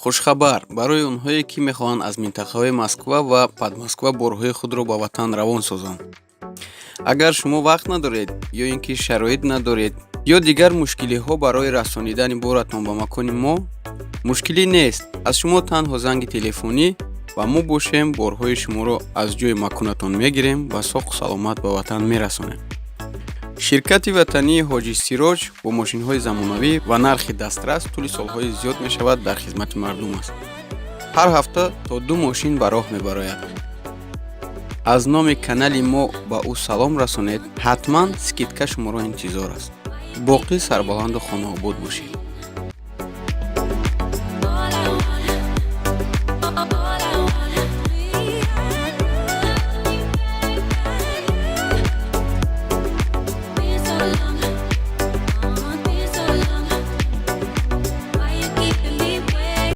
Хушхабар барои онҳое, ки мехоҳанд аз минтақаҳои Москва ва Подмосква борҳои худро ба ватан равон созанд. Агар шумо вақт надоред ё ин ки шароит надоред ё дигар мушкилиҳо барои расонидани боратон ба макони мо, мушкилӣ нест. Аз шумо танҳо занги телефонӣ ва мо бошем, борҳои шуморо аз ҷои маконатон мегирем ва соҳу саломат ба ватан мерасонем. Ширкати ватании «Ҳоҷи Сироҷ» бо мошинҳои замонавӣ ва нархи дастрас тӯли солҳои зиёд мешавад дар хизмати мардум аст. Ҳар ҳафта то ду мошин ба роҳ мебарояд. Аз номи канали мо ба ӯ салом расонед, ҳатман скидка шуморо интизор аст. Боқӣ сарбаланду хонаобод бошед.